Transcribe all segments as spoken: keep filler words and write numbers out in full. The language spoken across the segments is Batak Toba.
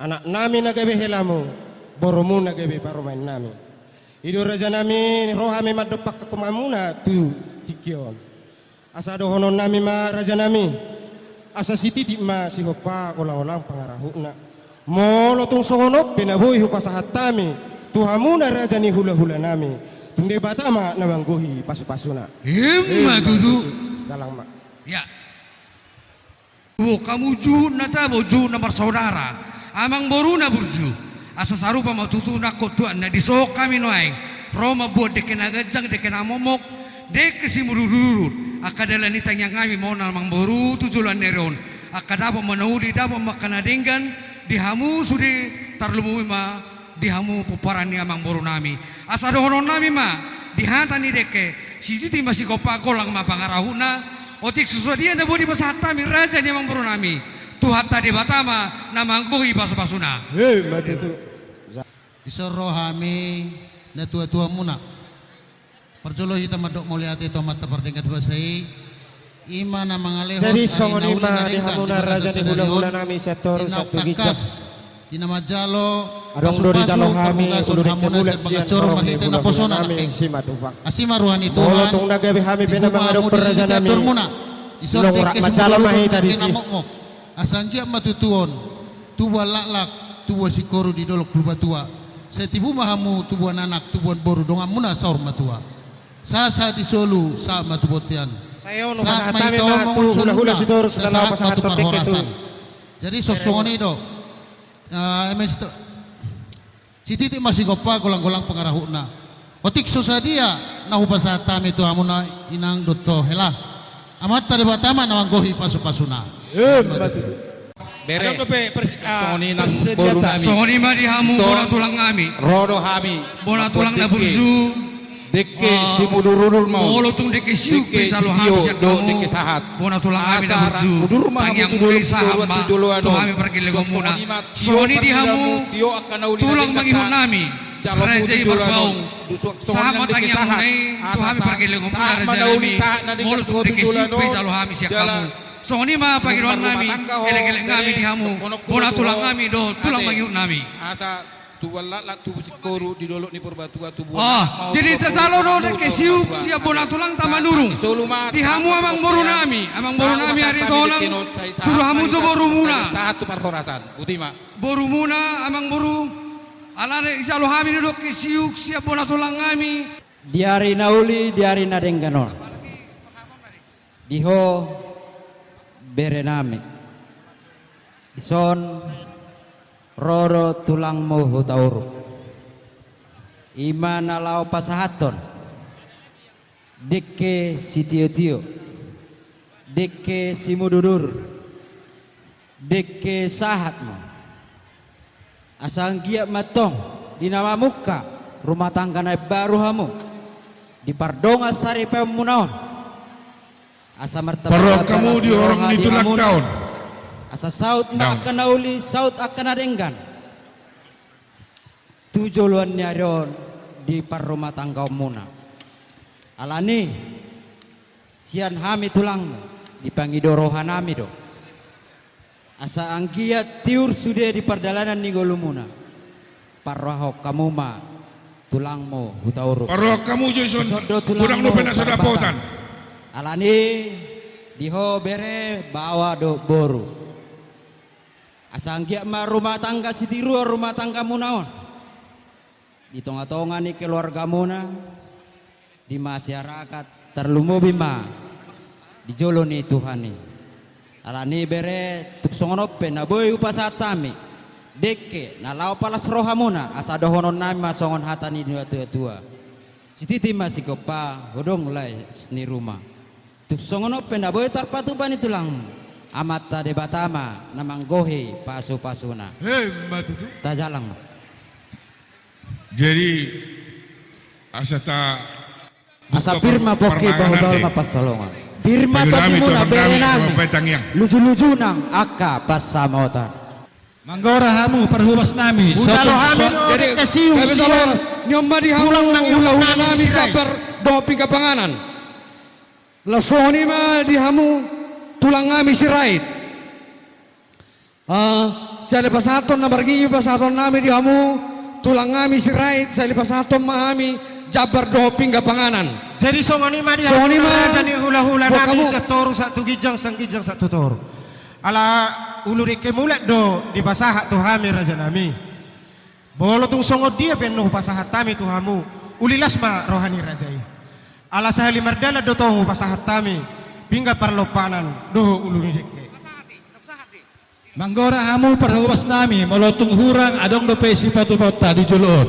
Anaknami na gabe helamu, borumu na gabe parumaennami. I do rajanami, ro hami mandompak hamu na tu tingki on. Asa dohononnami ma rajanami, asa sititi ma sigompa, golang-golang pangarahutna. Molo tung songon on pe na boi hupasahat hami tu hamuna raja ni hula-hulanami, tung Debata ma na manggohi pasu-pasuna. Ima tutu. Jalang ma. Ya. Hamu juhut na tabo, juhut na marsaudara, amangboru na burju. Asa sarupa ma tutu nangkok tuatna, disohot hami nuaeng ro mambuat dengke na ganjang, dengke na mokmok, dengke simudur-udur. Angka dalan ni tangiangnami ma on amangboru tu joloan ni ari on. Angka dapot ma na uli, dapot ma angka na denggan di hamu sude, tarlumobi ma di hamu pomparan ni amangborunami. Asa dohononnami ma di hata ni dengke, sititi ma sigompa, golang ma pangarahutna. Otik so sadia na boi dipasahat hami raja ni amangborunami, Tuhanta Debata ma na manggohi pasu-pasuna. Ima tutu. Dison ro hami na tua-tuamuna. Parjolo hita mandok mauliate tu Amanta Pardenggan Basa i. Ima na mangalehon. Jadi songon i ma di hamuna raja ni hula-hulanami, sator satu ginjang. Di na manjalo, adong do dijalo hami ulu dengke bulan sian horong ni hula-hulanami Simatupang. Asi ma roha ni Tuhan. Molo tung na gabe hami pe na mangadop rajanami, nunga rap manjalo ma hita disi. Asa anggiat ma tutu on tubuan laklak, tubuan singkoru di dolok Purbatua. Sai tibu ma hamu tubuan anak, tubuan boru, donganmuna saur matua. Sahat-sahat di solu, sahat ma tu bontean. Sahat ma hita on mangolu tu hula-hula, sahat ma tu parhorasan. Jadi songon i do. Sititi ma sigompa, golang-golang pangarahutna. Otik so sadia na hupasahat hami tu hamuna inang dohot hela, Amanta Debata ma na manggohi pasu-pasuna. Ima tutu. Bere. Songon i nang borunami. Songon i ma di hamu bona tulangnami. Ro do hami. Bona tulang na burju. Dengke simudur-udur ma on. Molo tung dengke siuk pe jalo hami sian hamu. Dengke sahat. Bona tulangnami na burju. Tangiangmuna i sahat ma tu hami pargellengonmuna. Songon i di hamu tulang mangihutnami, raja i Marbaung. Sahat ma tangiangmuna i tu hami pargellengonmuna, rajanami. Molo tung dengke siuk pe jalo hami sian hamu. Songon i ma pangidoannami, elek-eleknami di hamu bona tulangnami dohot tulang mangihutnami. Asa tubuan laklak, tubuan singkoru di dolok ni Purbatua, tubuan anak ma on. Jadi tajalo do dengke siuk sian bona tulangta Manurung. Di hamu amangborunami, amangborunami Aritonang, sudo hamu jo borumuna. Sahat tu parhorasan. Botima. Borumuna, amangboru, alana dijalo hami do dengke siuk sian bona tulangnami. Di ari na uli, di ari na denggan on. Di ho berenami. Dison ro do tulangmu Hutauruk. Ima na laho pasahathon dengke sitio-tio, dengke simudur-udur, dengke sahat ma. Asa anggiat ma tong di na mamungka rumah tangga na imbaru hamu di pardongan saripeonmuna on. Asa martamba hamu di horong ni tulangta on. Asa saut ma angka na uli, saut angka na denggan tu joloan ni ari on di parrumahtanggaonmuna. Alani sian hami tulangmu, dipangido rohanami do. Asa anggiat tiur sude di pardalanan ni ngolumuna. Parrohahon hamu ma tulangmu Hutauruk. Parrohahon hamu jo dison, dison do tulangmu godang dope na so dapotan. Alani di ho bere, baoa dohot boru. Asa anggiat ma rumah tangga sitiruon rumah tanggamuna on. Di tonga-tonga ni keluargamuna, di masyarakat, tarlumobi ma di jolo ni Tuhan i. Alani bere, tung songon on pe na boi hupasahat hami dengke na laho palas rohamuna, asa dohononnami ma songon hata ni natua-tua. Sititi ma sigompa, godang lae ni ruma. Tung songon on pe na boi tarpatupa ni tulangmu, Amanta Debata ma na manggohi pasu-pasuna. Ima tutu. Tajalang ma. Jadi asa ta, asa pir ma pongki, bahul-bahul ma pansalongan. Pir ma topimuna berenami, luju-luju nang angka pansamotan. Manggora hamu parhobasnami. Hujalo hami do dengke siuk sian tulang mangihutnami Jambar dohot pinggan panganan. Laos songon i ma di hamu tulangnami Sirait. Ah, sahali pasahaton na marngingi pasahaton nami di hamu, tulang nami Sirait, sahali pasahaton ma hami jambar dohot pinggan panganan. Jadi songon i ma di hamu, songon i ma, raja ni hulahula nami, sian toru sahat tu ginjang, sian ginjang sahat tu toru. Ala ulu dengke mulak do dipasahat tu hami, raja nami. Molo tung songon dia pe annon hupasahat hami tu hamu, uli las ma roha ni raja i. Ala sahali mardalan do tong hupasahat hami pinggan parlompanan dohot ulu ni dengke. Manggora hamu parhobas nami, molo tung hurang adong dope sipatupaonta di jolo on.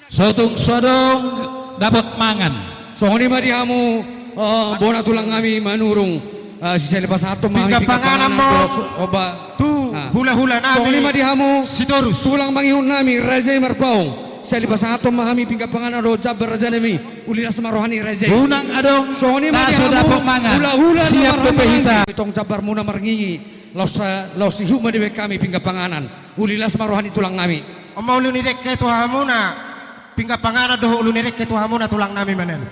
So tung so adong dapot mangan. Songon i ma di hamu, eh, bona tulang nami Manurung, eh, sahali pasahaton ma hami pinggan panganan, pinggan panganan do, oba, tu, ah, hulahula nami, songon i ma di hamu Sitorus, tulang mangihut nami raja i Marpaung. Sahali pasahaton ma hami pinggan panganan dohot jambar, raja nami, uli las ma roha ni raja i. Unang adong, songon i ma di hamu, so dapot mangan, hulahula na marhaha-mahan, siap dope hita. Tong jambarmuna marngingi, laos, laos ihut ma dibaen hami pinggan panganan. Uli las ma roha ni tulang nami. On ma ulu ni dengke tu hamuna, pinggan panganan dohot ulu ni dengke tu hamuna tulang nami manang.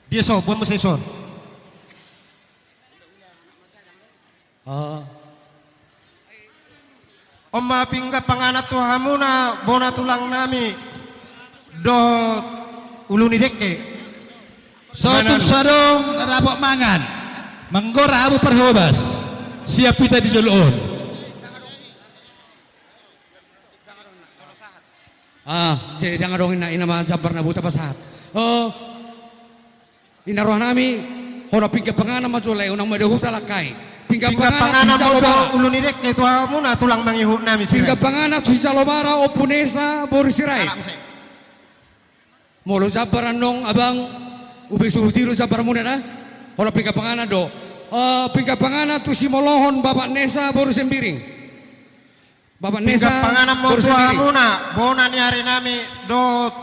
Dia so, boan muse son. Ah. On ma pinggan panganan tu hamuna, bona tulang nami dohot ulu ni dengke. So tung so adong na dapot mangan, manggora hamu parhobas, siap hita di jolo on. Ah, jadi ndang adong inna, inna ma jambar na boi tapasahat. Oh, inna roha nami, holan pinggan panganan ma jolo i, unang ma di huta langkai. Pinggan panganan tu sijalo bara. Ulu ni dengke tu hamuna tulang mangihut nami Sirait. Pinggan panganan tu sijalo bara, Ompu Nesa boru Sirait. Molo jambar annon abang, hubege suhut i do jambarmuna da. Holan pinggan panganan do. Eh, pinggan panganan tu simolohon Bapak Nesa boru Sembiring. Bapak Nesa boru Sembiring. Pinggan panganan ma tu hamuna, bona ni ari nami dohot